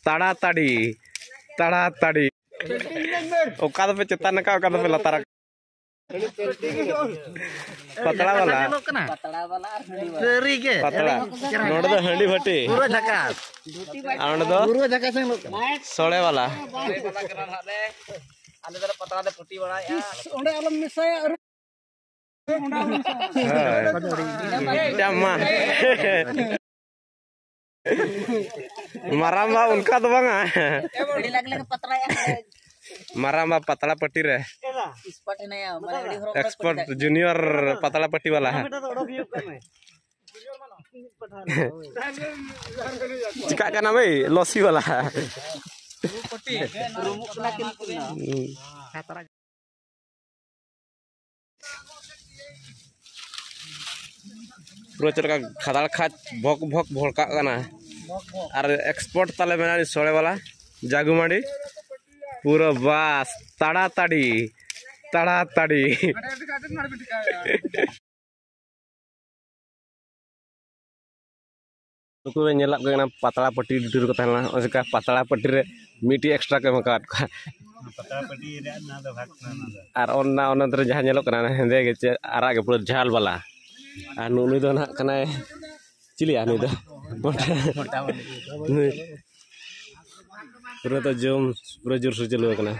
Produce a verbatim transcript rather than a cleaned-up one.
ᱛᱟᱲᱟᱛᱟᱲᱤ, ᱛᱟᱲᱟᱛᱟᱲᱤ᱾ ᱚᱠᱟ ᱫᱚᱯᱮ ᱪᱮᱛᱟᱱ ᱟᱠᱟᱫ, ᱚᱠᱟ ᱫᱚᱯᱮ ᱞᱟᱛᱟᱨ ᱟᱠᱟᱫ? ᱯᱟᱛᱲᱟ ᱵᱟᱞᱟ᱾ ᱥᱟᱹᱨᱤ ᱜᱮ᱾ ᱯᱟᱛᱲᱟ᱾ ᱱᱚᱰᱮ ᱫᱚ ᱦᱟᱺᱰᱤ ᱵᱷᱟᱹᱴᱤ᱾ ᱯᱩᱨᱟᱹ ᱡᱷᱟᱠᱟᱥ᱾ ᱟᱨ ᱚᱸᱰᱮ ᱫᱚ ᱯᱩᱨᱟᱹ ᱡᱷᱟᱠᱟᱥ ᱧᱮᱞᱚᱜ ᱠᱟᱱᱟ᱾ ᱥᱚᱲᱮ ᱵᱟᱞᱟ᱾ ᱟᱞᱮ ᱫᱚᱞᱮ ᱯᱟᱛᱲᱟ ᱞᱮ ᱯᱟᱹᱴᱤ ᱵᱟᱲᱟᱭᱮᱫᱼᱟ᱾ ᱚᱸᱰᱮ ᱟᱞᱚᱢ ᱢᱮᱥᱟᱭᱟ᱾ ᱦᱳᱭ᱾ ᱪᱟᱢᱟ᱾ ᱢᱟᱨᱟᱝᱵᱟ ᱚᱱᱠᱟ ᱫᱚ ᱵᱟᱝᱟ᱾ ᱟᱹᱰᱤ ᱞᱟᱜᱽ ᱞᱮ ᱯᱟᱛᱲᱟᱭᱟ᱾ ᱢᱟᱨᱟᱝᱵᱟ ᱯᱟᱛᱲᱟ ᱯᱟᱹᱴᱤ ᱨᱮ᱾ ᱮᱠᱥᱯᱟᱨᱴ ᱦᱮᱱᱟᱭᱟ, ᱢᱟᱱᱮ ᱟᱹᱰᱤ ᱦᱚᱲ ᱠᱚ expert ᱪᱮᱫ ᱡᱩᱱᱤᱭᱚᱨ ᱯᱟᱛᱲᱟ ᱯᱟᱹᱴᱤ ᱵᱟᱞᱟ᱾ ᱪᱤᱠᱟᱜ ᱠᱟᱱᱟ ᱵᱷᱟᱹᱭ? ᱞᱚᱥᱤ ᱵᱟᱞᱟ᱾ ᱨᱩᱢᱩᱜ ᱠᱟᱱᱟ ᱠᱤᱱ ᱠᱤᱱ᱾ ᱦᱩᱸ᱾ ᱯᱩᱨᱟᱹ ᱪᱮᱫ ᱞᱮᱠᱟ ᱠᱷᱟᱫᱟᱲ ᱠᱷᱟᱡ ᱵᱷᱚᱠ ᱵᱷᱚᱠ ᱵᱷᱚᱲᱠᱟᱜ ᱠᱟᱱᱟ᱾ ᱟᱨ ᱮᱠᱥᱯᱟᱨᱴ ᱛᱟᱞᱮ ᱢᱮᱱᱟᱭᱟ ᱩᱱᱤ ᱥᱚᱲᱮ ᱵᱟᱞᱟ, ᱡᱟᱜᱩ ᱢᱟᱹᱰᱤ᱾ ᱯᱩᱨᱟᱹ ᱵᱟᱥ, ᱛᱟᱲᱟᱛᱟᱲᱤ, ᱛᱟᱲᱟᱛᱟᱲᱤ᱾ ᱱᱩᱠᱩ ᱵᱮᱱ ᱧᱮᱞᱮᱫ ᱠᱚ ᱠᱟᱱᱟ, ᱯᱟᱛᱲᱟ ᱯᱟᱹᱴᱤ ᱰᱤᱭᱩᱴᱤ ᱨᱮᱠᱚ ᱛᱟᱦᱮᱸ ᱞᱮᱱᱟ᱾ ᱱᱚᱜᱼᱚᱭ ᱪᱮᱠᱟ ᱯᱟᱛᱲᱟ ᱯᱟᱹᱴᱤ ᱨᱮ ᱢᱤᱫᱴᱤᱡ ᱮᱠᱥᱴᱨᱟ ᱠᱚ ᱮᱢ ᱟᱠᱟᱫ ᱠᱚᱣᱟ᱾ ᱯᱟᱛᱲᱟ ᱯᱟᱹᱴᱤ ᱨᱮᱭᱟᱜ ᱱᱚᱣᱟ ᱫᱚ ᱵᱷᱟᱜᱽ ᱠᱟᱱᱟ, ᱱᱚᱣᱟ ᱫᱚ᱾ ᱟᱨ ᱚᱱᱟ, ᱚᱱᱟ ᱫᱷᱟᱨᱮ ᱡᱟᱦᱟᱸ ᱧᱮᱞᱚᱜ ᱠᱟᱱᱟ, ᱦᱮᱸᱫᱮ ᱜᱮ ᱪᱮᱫ ᱟᱨᱟᱜ ᱜᱮ ᱯᱩᱨᱟᱹ ᱡᱷᱟᱞ ᱵᱟᱞᱟ᱾ ᱟᱨ ᱱᱩ-, ᱱᱩᱭ ᱫᱚ ᱱᱟᱦᱟᱜ ᱠᱟᱱᱟᱭ, ᱪᱤᱞᱤᱭᱟ ᱱᱩᱭ ᱫᱚ? ᱢᱚᱴᱟ᱾ ᱱᱩᱭ ᱯᱩᱨᱟᱹ ᱫᱚ ᱡᱚᱢ, ᱯᱩᱨᱟᱹ ᱡᱳᱨᱥᱳᱨ ᱪᱟᱹᱞᱩ ᱟᱠᱟᱱᱟ᱾